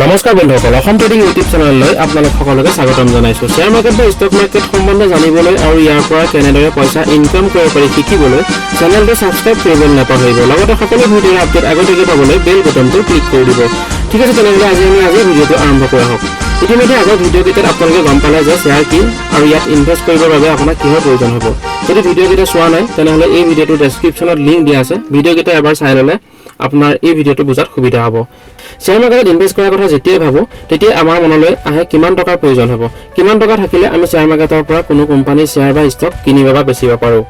নমস্কাৰ বন্ধুসকল, Assam trading YouTube চেনেললৈ আপোনালোক সকলোকে স্বাগতম জনাইছোঁ। শ্বেয়াৰ মাৰ্কেট বা ষ্টক মাৰ্কেট সম্বন্ধে জানিবলৈ আৰু ইয়াৰ পৰা কেনেদৰে পইচা ইনকাম কৰিব পাৰি শিকিবলৈ চেনেলটো ছাবস্ক্ৰাইব কৰিবলৈ নাপাহৰিব। লগতে সকলো ভিডিঅ'ৰ আপডেট আগতীয়াকৈ পাবলৈ বেল বুটনটো ক্লিক কৰি দিব। ঠিক আছে, তেনেহ'লে আজি আমি আজিৰ ভিডিঅ'টো আৰম্ভ কৰা হওক। ইতিমধ্যে আগৰ ভিডিঅ'কেইটাত আপোনালোকে গম পালে যে শ্বেয়াৰ কি আৰু ইয়াত ইনভেষ্ট কৰিবৰ বাবে আপোনাক কিহৰ প্ৰয়োজন হ'ব। যদি ভিডিঅ'কেইটা চোৱা নাই, তেনেহ'লে এই ভিডিঅ'টোৰ ডেছক্ৰিপশ্যনত লিংক দিয়া আছে। ভিডিঅ'কেইটা এবাৰ চাই ল'লে আপোনাৰ এই ভিডিঅ'টো বুজাত সুবিধা হ'ব। শ্বেয়াৰ মাৰ্কেটত ইনভেষ্ট কৰাৰ কথা যেতিয়াই ভাবোঁ, তেতিয়াই আমাৰ মনলৈ আহে কিমান টকাৰ প্ৰয়োজন হ'ব, কিমান টকা থাকিলে আমি শ্বেয়াৰ মাৰ্কেটৰ পৰা কোনো কোম্পানীৰ শ্বেয়াৰ বা ষ্টক কিনিব বা বেচিব পাৰোঁ।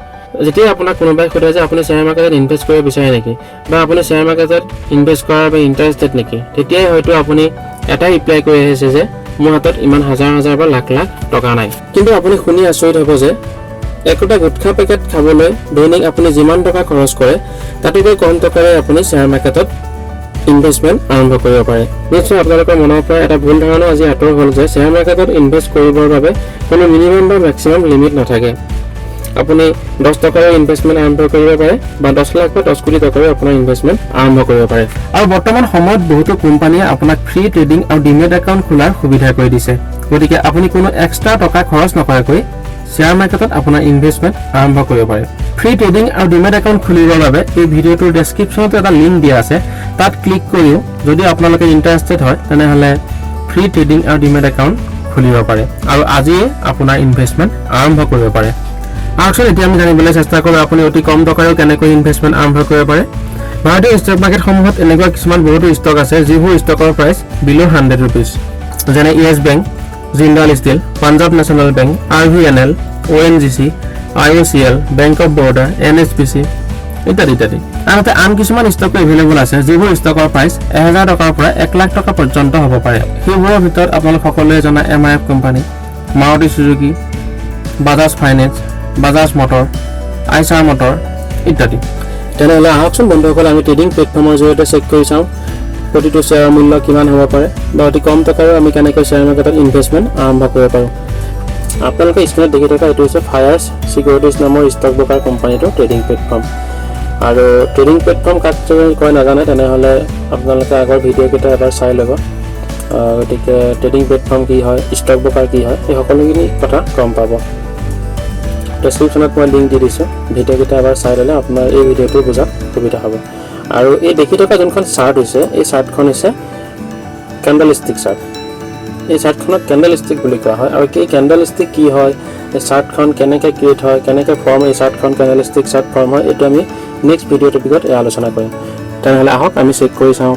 যেতিয়া আপোনাক কোনোবাই সোধে যে আপুনি শ্বেয়াৰ মাৰ্কেটত ইনভেষ্ট কৰিব বিচাৰে নেকি বা আপুনি শ্বেয়াৰ মাৰ্কেটত ইনভেষ্ট কৰাৰ বাবে ইণ্টাৰেষ্টেড নেকি, তেতিয়াই হয়তো আপুনি এটাই ৰিপ্লাই কৰি আহিছে যে মোৰ হাতত ইমান হাজাৰ হাজাৰ বা লাখ লাখ টকা নাই। কিন্তু আপুনি শুনি আচৰিত হ'ব যে একোটা গুটখা পেকেট খাবলৈ দৈনিক আপুনি যিমান টকা খৰচ কৰে, তাতোকৈ কম টকাৰে আপুনি শ্বেয়াৰ মাৰ্কেটত ইনভেষ্টমেণ্ট আৰম্ভ কৰিব পাৰে। নিশ্চয় আপোনালোকৰ মনৰ পৰা এটা ভুল ধাৰণাও আজি আঁতৰ হ'ল যে শ্বেয়াৰ মাৰ্কেটত ইনভেষ্ট কৰিবৰ বাবে কোনো মিনিমাম বা মেক্সিমাম লিমিট নাথাকে। আপুনি 10 টকাৰে ইনভেষ্টমেণ্ট আৰম্ভ কৰিব পাৰে বা 10 লাখ বা 10 কোটি টকাৰে আপোনাৰ ইনভেষ্টমেণ্ট আৰম্ভ কৰিব পাৰে। আৰু বৰ্তমান সময়ত বহুতো কোম্পানীয়ে আপোনাক ফ্ৰী ট্ৰেডিং আৰু ডিমেট একাউণ্ট খোলাৰ সুবিধা কৰি দিছে। গতিকে আপুনি কোনো এক্সট্ৰা টকা খৰচ নকৰাকৈ শ্বেয়াৰ মাৰ্কেটত আপোনাৰ ইনভেষ্টমেণ্ট আৰম্ভ কৰিব পাৰে। ফ্ৰী ট্ৰেডিং আৰু ডিমেট একাউণ্ট খুলিবৰ বাবে এই ভিডিঅ'টোৰ ডেছক্ৰিপশ্যনত এটা লিংক দিয়া আছে। তাত ক্লিক কৰিও যদি আপোনালোকে ইণ্টাৰেষ্টেড হয়, তেনেহ'লে ফ্ৰী ট্ৰেডিং আৰু ডিমেট একাউণ্ট খুলিব পাৰে আৰু আজিয়ে আপোনাৰ ইনভেষ্টমেণ্ট আৰম্ভ কৰিব পাৰে। আহকচোন, এতিয়া আমি জানিবলৈ চেষ্টা কৰোঁ আপুনি অতি কম টকাৰেও কেনেকৈ ইনভেষ্টমেণ্ট আৰম্ভ কৰিব পাৰে। ভাৰতীয় ষ্টক মাৰ্কেটসমূহত এনেকুৱা কিছুমান বহুতো ষ্টক আছে, যিবোৰ ষ্টকৰ প্ৰাইচ বিল' 100 ৰুপিজ, যেনে Yes Bank, Jindal Steel, Punjab National Bank, R V N L, O' N G C, I O' C L, Bank of Baroda, N H P C ইত্যাদি ইত্যাদি। আনহাতে আন কিছুমান ষ্টকো এভেইলেবল আছে, যিবোৰ ষ্টকৰ প্ৰাইচ 1000 টকাৰ পৰা 1 লাখ টকা পৰ্যন্ত হ'ব পাৰে। সেইবোৰৰ ভিতৰত আপোনালোক সকলোৱে জনা M R F company, Maruti Suzuki, Bajaj finance, Bajaj motor, Eicher motor ইত্যাদি। তেনেহ'লে আহকচোন বন্ধুসকল, আমি ট্ৰেডিং প্লেটফৰ্মৰ জৰিয়তে চেক কৰি চাওঁ প্ৰতিটো শ্বেয়াৰৰ মূল্য কিমান হ'ব পাৰে বা অতি কম টকাৰে আমি কেনেকৈ শ্বেয়াৰ মাৰ্কেটত ইনভেষ্টমেণ্ট আৰম্ভ কৰিব পাৰোঁ। আপোনালোকে স্ক্ৰীণত দেখি থকা এইটো হৈছে ফায়াৰ্ছ ছিকিউৰিটিজ নামৰ ষ্টক ব্ৰকাৰ কোম্পানীটোৰ ট্ৰেডিং প্লেটফৰ্ম। আৰু ট্ৰেডিং প্লেটফৰ্ম কাক যদি কয় নাজানে, তেনেহ'লে আপোনালোকে আগৰ ভিডিঅ'কেইটা এবাৰ চাই ল'ব। গতিকে ট্ৰেডিং প্লেটফৰ্ম কি হয়, ষ্টক ব্ৰকাৰ কি হয়, এই সকলোখিনি কথা গম পাব। ডেছক্ৰিপশ্যনত মই লিংক দি দিছোঁ। ভিডিঅ'কেইটা এবাৰ চাই ল'লে আপোনাৰ এই ভিডিঅ'টো বুজাত সুবিধা হ'ব। আৰু এই দেখি থকা যোনখন চাৰ্ট হৈছে, এই চাৰ্টখন হৈছে কেণ্ডেল ষ্টিক চাৰ্ট। এই চাৰ্টখনক কেণ্ডেল ষ্টিক বুলি কোৱা হয়। আৰু এই কেণ্ডেল ষ্টিক কি হয়, এই চাৰ্টখন কেনেকৈ ক্ৰিয়েট হয়, কেনেকৈ ফৰ্ম এই চাৰ্টখন কেণ্ডেল ষ্টিক চাৰ্ট ফৰ্ম হয়, এইটো আমি নেক্সট ভিডিঅ' টপিকত এই আলোচনা কৰিম। তেনেহ'লে আহক, আমি চেক কৰি চাওঁ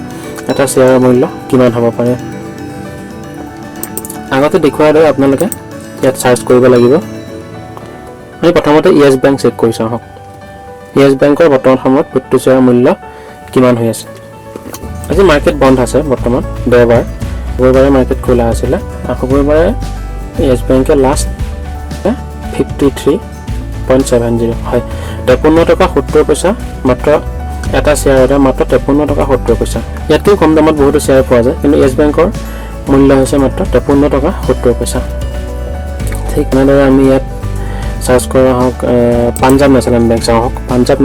এটা শ্বেয়াৰৰ মূল্য কিমান হ'ব পাৰে। আগতে দেখুওৱাৰ দৰে আপোনালোকে ইয়াত চাৰ্চ কৰিব লাগিব। আমি প্ৰথমতে য়েছ বেংক চেক কৰি চাওঁ আহক। য়েছ বেংকৰ বৰ্তমান সময়ত প্ৰতিটো শ্বেয়াৰৰ মূল্য কিমান হৈ আছে? আজি মাৰ্কেট বন্ধ আছে বৰ্তমান, দেওবাৰ। শুকুৰবাৰে মাৰ্কেট খোলা আছিলে আৰু শুকুৰবাৰে য়েছ বেংকে লাষ্ট 53.70 হয়, 53 টকা 70 পইচা মাত্ৰ। এটা শ্বেয়াৰৰ দাম মাত্ৰ 53 টকা 70 পইচা। ইয়াতকৈও কম দামত বহুতো শ্বেয়াৰ পোৱা যায়, কিন্তু য়েছ বেংকৰ মূল্য হৈছে মাত্ৰ 53 টকা 70 পইচা। ঠিক তেনেদৰে আমি ইয়াত চাৰ্চ কৰা হওক, পাঞ্জাৱ নেশ্যনেল বেংক চাওঁ হওক। পাঞ্জাৱ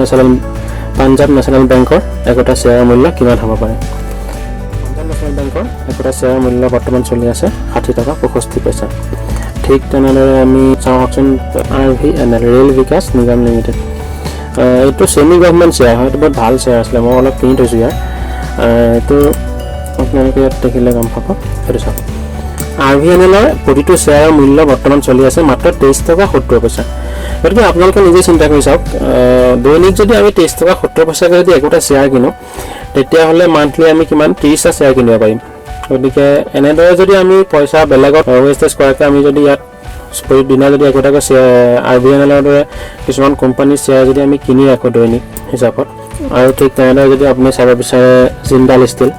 নেশ্যনেল বেংকৰ একোটা শ্বেয়াৰৰ মূল্য কিমান হ'ব পাৰে? পাঞ্জাৱ নেশ্যনেল বেংকৰ একোটা শ্বেয়াৰৰ মূল্য বৰ্তমান চলি আছে 60 টকা 65 পইচা। ঠিক তেনেদৰে আমি চাওঁ হওকচোন R V N L, Rail Vikas Nigam Limited. এইটো ছেমি গভমেণ্ট শ্বেয়াৰ হয়। এইটো বহুত ভাল শ্বেয়াৰ আছিলে, মই অলপ কিনি থৈছোঁ ইয়াৰ। এইটো আপোনালোকে ইয়াত দেখিলে গম পাব। সেইটো চাওক, আৰ ভি এন এলৰ প্ৰতিটো শ্বেয়াৰৰ মূল্য বৰ্তমান চলি আছে মাত্ৰ 23 টকা 70 পইচা। গতিকে আপোনালোকে নিজে চিন্তা কৰি চাওক, দৈনিক যদি আমি 23 টকা 70 পইচাকৈ যদি একোটা শ্বেয়াৰ কিনো, তেতিয়াহ'লে মান্থলি আমি কিমান 30টা শ্বেয়াৰ কিনিব পাৰিম। গতিকে এনেদৰে যদি আমি পইচা বেলেগত ৱেষ্টেজ কৰাকৈ আমি যদি ইয়াত প্ৰতিদিনা যদি একোটাকৈ শ্বেয়াৰ, আৰ ভি এন এলৰ দৰে কিছুমান কোম্পানীৰ শ্বেয়াৰ যদি আমি কিনি ৰাখোঁ দৈনিক হিচাপত। আৰু ঠিক তেনেদৰে যদি আপুনি চাব বিচাৰে, জিন্দাল ষ্টিল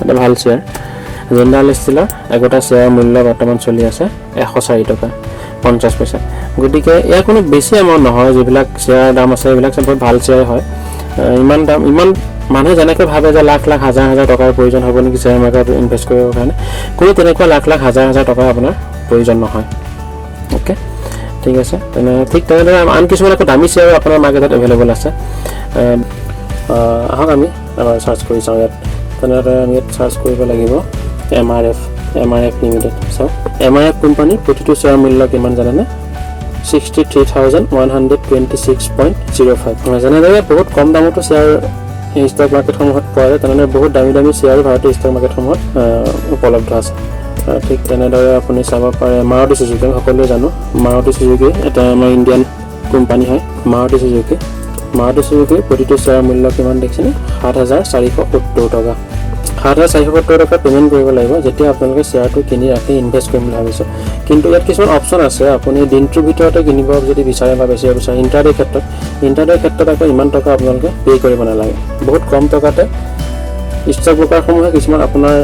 এটা ভাল শ্বেয়াৰ। জিন্দাল ষ্টিলৰ একোটা শ্বেয়াৰৰ মূল্য বৰ্তমান চলি আছে 104 টকা 50 পইচা। গতিকে ইয়াৰ কোনো বেছি এমাউণ্ট নহয়। যিবিলাক শ্বেয়াৰৰ দাম আছে, এইবিলাক চব বহুত ভাল শ্বেয়াৰ হয়। ইমান দাম, ইমান মানুহে যেনেকৈ ভাবে যে লাখ লাখ হাজাৰ হাজাৰ টকাৰ প্ৰয়োজন হ'ব নেকি শ্বেয়াৰ মাৰ্কেটত ইনভেষ্ট কৰিবৰ কাৰণে, কোনো তেনেকুৱা লাখ লাখ হাজাৰ হাজাৰ টকাৰ আপোনাৰ প্ৰয়োজন নহয়। অ'কে, ঠিক আছে। তেনে ঠিক তেনেদৰে আন কিছুমান আকৌ দামী শ্বেয়াৰো আপোনাৰ মাৰ্কেটত এভেইলেবল আছে। আহক, আমি এবাৰ চাৰ্চ কৰি চাওঁ ইয়াত। তেনেদৰে আমি ইয়াত চাৰ্চ কৰিব লাগিব। এমআৰএফ, এমআৰএফ লিমিটেড চাওক। এমআৰএফ কোম্পানীৰ প্ৰতিটো শ্বেয়াৰ মূল্য কিমান জানেনে? 63,126.05। যেনেদৰে বহুত কম দামতো শ্বেয়াৰ ষ্টক মাৰ্কেটসমূহত পোৱা যায়, তেনেদৰে বহুত দামী দামী শ্বেয়াৰো ভাৰতীয় ষ্টক মাৰ্কেটসমূহত উপলব্ধ আছে। ঠিক তেনেদৰে আপুনি চাব পাৰে মাৰুতি চুজুকি। আমি সকলোৱে জানো মাৰুতি চুজুকি এটা আমাৰ ইণ্ডিয়ান কোম্পানী হয়। মাৰুতি চুজুকি, মাৰুতি চুজুকিৰ প্ৰতিটো শ্বেয়াৰ মূল্য কিমান দেখিছেনে? 7470 টকা। 7470 টকা পে'মেণ্ট কৰিব লাগিব যেতিয়া আপোনালোকে শ্বেয়াৰটো কিনি ৰাখি ইনভেষ্ট কৰিম বুলি ভাবিছে। কিন্তু ইয়াত কিছুমান অপশ্যন আছে। আপুনি দিনটোৰ ভিতৰতে কিনিব যদি বিচাৰে বা বেচিব বিচাৰে ইণ্টাৰডে ক্ষেত্ৰত, ইণ্টাৰডে ক্ষেত্ৰত আকৌ ইমান টকা আপোনালোকে পে' কৰিব নালাগে। বহুত কম টকাতে ষ্টক ব্ৰকাৰসমূহে কিছুমান আপোনাৰ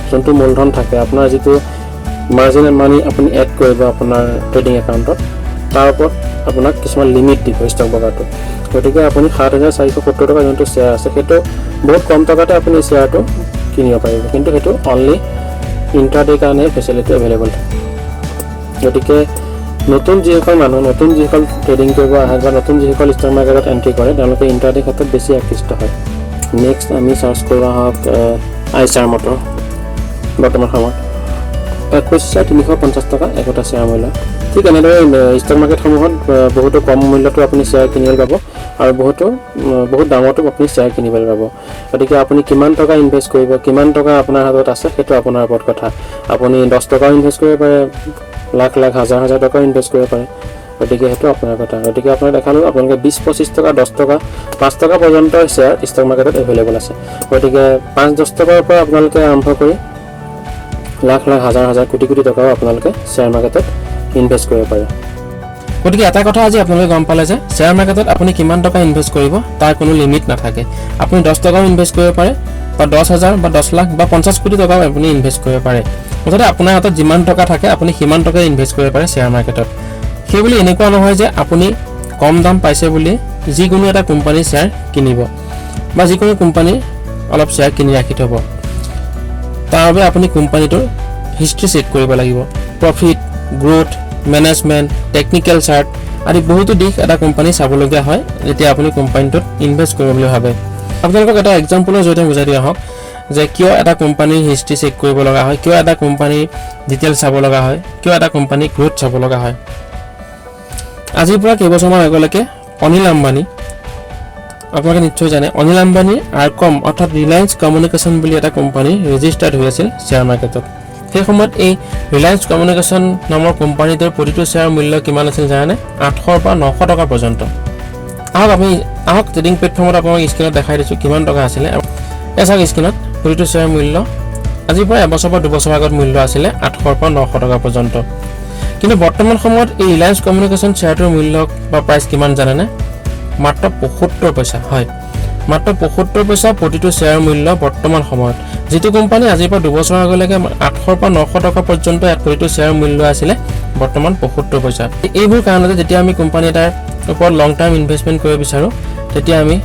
যোনটো মূলধন থাকে, আপোনাৰ যিটো মাৰ্জিন মানি আপুনি এড কৰিব আপোনাৰ ট্ৰেডিং একাউণ্টত, তাৰ ওপৰত আপোনাক কিছুমান লিমিট দিব ষ্টক ব্ৰকাৰটো। গতিকে আপুনি 7470 টকা যোনটো শ্বেয়াৰ আছে, সেইটো বহুত কম টকাতে আপুনি শ্বেয়াৰটো কিনিব পাৰিব। কিন্তু সেইটো অনলি ইণ্টাৰডে কাৰণে ফেচিলিটি এভেইলেবল থাকে। গতিকে নতুন যিসকল মানুহ, নতুন যিসকল ট্ৰেডিং কৰিব আহে বা নতুন যিসকল ষ্টক মাৰ্কেটত এণ্ট্ৰি কৰে, তেওঁলোকে ইণ্টাৰডে ক্ষেত্ৰত বেছি আকৃষ্ট হয়। নেক্সট আমি চাৰ্চ কৰোঁ আহক আইচাৰ মটৰ। বৰ্তমান সময়ত 21,350 টকা একোটা শ্বেয়াৰ মূল্য। ঠিক এনেদৰে ষ্টক মাৰ্কেটসমূহত বহুতো কম মূল্যতো আপুনি শ্বেয়াৰ কিনিবলৈ পাব আৰু বহুত দামতো আপুনি শ্বেয়াৰ কিনিবলৈ পাব। গতিকে আপুনি কিমান টকা ইনভেষ্ট কৰিব, কিমান টকা আপোনাৰ হাতত আছে, সেইটো আপোনাৰ ওপৰত কথা। আপুনি 10 টকাও ইনভেষ্ট কৰিব পাৰে, লাখ লাখ হাজাৰ হাজাৰ টকাও ইনভেষ্ট কৰিব পাৰে। গতিকে সেইটো আপোনাৰ কথা। গতিকে আপোনাক দেখালোঁ, আপোনালোকে 20-25 টকা, 10 টকা, 5 টকা পৰ্যন্ত শ্বেয়াৰ ষ্টক মাৰ্কেটত এভেইলেবল আছে। গতিকে 5-10 টকাৰ পৰা আপোনালোকে আৰম্ভ কৰি লাখ লাখ হাজাৰ হাজাৰ কোটি কোটি টকাও আপোনালোকে শ্বেয়াৰ মাৰ্কেটত ইনভেষ্ট কৰিব পাৰে। গতিকে এটা কথা আজি আপোনালোকে গম পালে যে শ্বেয়াৰ মাৰ্কেটত আপুনি কিমান টকা ইনভেষ্ট কৰিব তাৰ কোনো লিমিট নাথাকে। আপুনি 10 টকাও ইনভেষ্ট কৰিব পাৰে বা 10,000 বা 10 লাখ বা 50 কোটি টকাও আপুনি ইনভেষ্ট কৰিব পাৰে। মুঠতে আপোনাৰ হাতত যিমান টকা থাকে, আপুনি সিমান টকাই ইনভেষ্ট কৰিব পাৰে শ্বেয়াৰ মাৰ্কেটত। সেইবুলি এনেকুৱা নহয় যে আপুনি কম দাম পাইছে বুলি যিকোনো এটা কোম্পানীৰ শ্বেয়াৰ কিনিব বা যিকোনো কোম্পানীৰ অলপ শ্বেয়াৰ কিনি ৰাখি থ'ব। তাৰ বাবে আপুনি কোম্পানীটোৰ হিষ্ট্ৰী চেক কৰিব লাগিব। Profit, growth, management, technical chart আদি বহুতো দিশ এটা কোম্পানী চাবলগীয়া হয় যেতিয়া আপুনি কোম্পানীটোত ইনভেষ্ট কৰিব বুলি ভাবে। আপোনালোকক এটা এক্সাম্পলৰ জৰিয়তে বুজাই দিয়া হওক যে কিয় এটা কোম্পানীৰ হিষ্ট্ৰী চেক কৰিব লগা হয়, কিয় এটা কোম্পানীৰ ডিটেইলছ চাব লগা হয়, কিয় এটা কোম্পানীৰ গ্ৰ'থ চাব লগা হয়। আজিৰ পৰা কেইবছৰমান আগলৈকে অনিল আম্বানী, আপোনালোকে নিশ্চয় জানে, অনিল আম্বানীৰ আৰকম অৰ্থাৎ ৰিলায়েন্স কমিউনিকেশ্যন বুলি এটা কোম্পানী ৰেজিষ্টাৰ্ড হৈ আছিল শ্বেয়াৰ মাৰ্কেটত। সেই সময়ত এই ৰিলায়েন্স কমিউনিকেশ্যন নামৰ কোম্পানীটোৰ প্ৰতিটো শ্বেয়াৰ মূল্য কিমান আছিল জানেনে? 800ৰ পৰা 900 টকা পৰ্যন্ত। আহক আমি, আহক ট্ৰেডিং প্লেটফৰ্মত আপোনাক স্ক্ৰীণত দেখাই দিছোঁ কিমান টকা আছিলে। এই চাওক স্ক্ৰীণত, প্ৰতিটো শ্বেয়াৰ মূল্য আজিৰ পৰা এবছৰ বা 2 বছৰ আগত মূল্য আছিলে 800ৰ পৰা 900 টকা পৰ্যন্ত। কিন্তু বৰ্তমান সময়ত এই ৰিলায়েন্স কমিউনিকেশ্যন শ্বেয়াৰটোৰ মূল্য বা প্ৰাইচ কিমান জানেনে? মাত্ৰ 75 পইচা। হয়, মাত্ৰ 75 পইচা প্ৰতিটো শ্বেয়াৰ মূল্য বৰ্তমান সময়ত। যিটো কোম্পানী আজিৰ পৰা 2 বছৰৰ আগলৈকে 800ৰ পৰা 900 টকা পৰ্যন্ত ইয়াত প্ৰতিটো শ্বেয়াৰ মূল্য আছিলে, বৰ্তমান 75 পইচা। এইবোৰ কাৰণতে যেতিয়া আমি কোম্পানী এটাৰ ওপৰত লং টাৰ্ম ইনভেষ্টমেণ্ট কৰিব বিচাৰোঁ, তেতিয়া আমি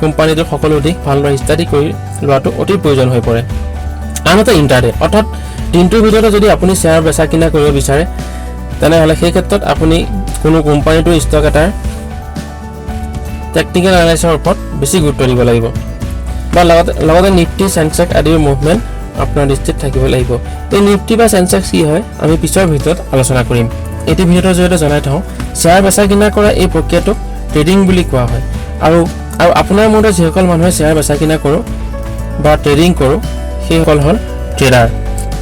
কোম্পানীটোৰ সকলো দিশ ভালদৰে ষ্টাডি কৰি লোৱাটো অতি প্ৰয়োজন হৈ পৰে। আনহাতে ইণ্টাৰডে অৰ্থাৎ দিনটোৰ ভিতৰতে যদি আপুনি শ্বেয়াৰ বেচা কিনা কৰিব বিচাৰে, তেনেহ'লে সেই ক্ষেত্ৰত আপুনি কোনো কোম্পানীটোৰ ষ্টক এটাৰ টেকনিকেল এনালাইচিছৰ ওপৰত বেছি গুৰুত্ব দিব লাগিব বা লগতে নিফটি, চেনচেক্স আদিৰ মুভমেণ্ট আপোনাৰ দৃষ্টিত থাকিব লাগিব। এই নিফটি বা চেনচেক্স কি হয়, আমি পিছৰ ভিডিঅ'ত আলোচনা কৰিম। এইটো ভিডিঅ'ৰ জৰিয়তে জনাই থওঁ, শ্বেয়াৰ বেচা কিনা কৰা এই প্ৰক্ৰিয়াটোক ট্ৰেডিং বুলি কোৱা হয়। আৰু আপোনাৰ মতে যিসকল মানুহে শ্বেয়াৰ বেচা কিনা কৰোঁ বা ট্ৰেডিং কৰোঁ, সেইসকল হ'ল ট্ৰেডাৰ।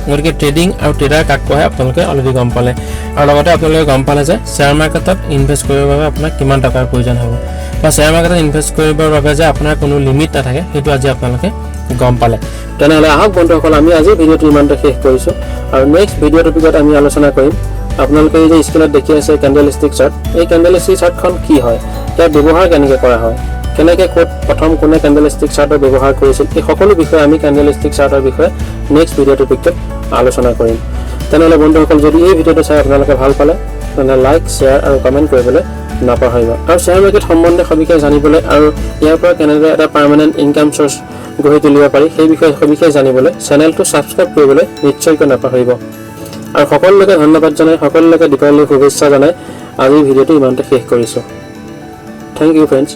গতিকে ট্ৰেডিং আৰু ট্ৰেডাৰ কাক কোৱা হয়, আপোনালোকে অলৰেডি গম পালে। আৰু লগতে আপোনালোকে গম পালে যে শ্বেয়াৰ মাৰ্কেটত ইনভেষ্ট কৰিবৰ বাবে আপোনাক কিমান টকাৰ প্ৰয়োজন হ'ব বা শ্বেয়াৰ মাৰ্কেটত ইনভেষ্ট কৰিবৰ বাবে যে আপোনাৰ কোনো লিমিট নাথাকে, সেইটো আজি আপোনালোকে গম পালে। তেনেহ'লে আহক বন্ধুসকল, আমি আজি ভিডিঅ'টো ইমানতে শেষ কৰিছোঁ আৰু নেক্সট ভিডিঅ' টপিকত আমি আলোচনা কৰিম, আপোনালোকে এই যে স্ক্ৰীণত দেখি আছে কেণ্ডেল ষ্টিক চাৰ্ট, এই কেণ্ডেল ষ্টিক চাৰ্টখন কি হয়, ইয়াৰ ব্যৱহাৰ কেনেকৈ কৰা হয়, কেনেকৈ ক'ত প্ৰথম কোনে কেণ্ডেল ষ্টিক চাৰ্টৰ ব্যৱহাৰ কৰিছিল, এই সকলো বিষয়ে আমি কেণ্ডেল ষ্টিক চাৰ্টৰ বিষয়ে নেক্সট ভিডিঅ' টপিকটোত আলোচনা কৰিম। তেনেহ'লে বন্ধুসকল, যদি এই ভিডিঅ'টো চাই আপোনালোকে ভাল পালে, তেনেহ'লে লাইক, শ্বেয়াৰ আৰু কমেণ্ট কৰিবলৈ নাপাহৰিব। আৰু শ্বেয়াৰ মাৰ্কেট সম্বন্ধে সবিশেষ জানিবলৈ আৰু ইয়াৰ পৰা কেনেদৰে এটা পাৰ্মানেণ্ট ইনকাম চ'ৰ্চ গঢ়ি তুলিব পাৰি, সেই বিষয়ে সবিশেষ জানিবলৈ চেনেলটো ছাবস্ক্ৰাইব কৰিবলৈ নিশ্চয়কৈ নাপাহৰিব। আৰু সকলোলৈকে ধন্যবাদ জনাই, সকলোলৈকে দীপাৱলীৰ শুভেচ্ছা জনাই আজিৰ ভিডিঅ'টো ইমানতে শেষ কৰিছোঁ। Thank you friends.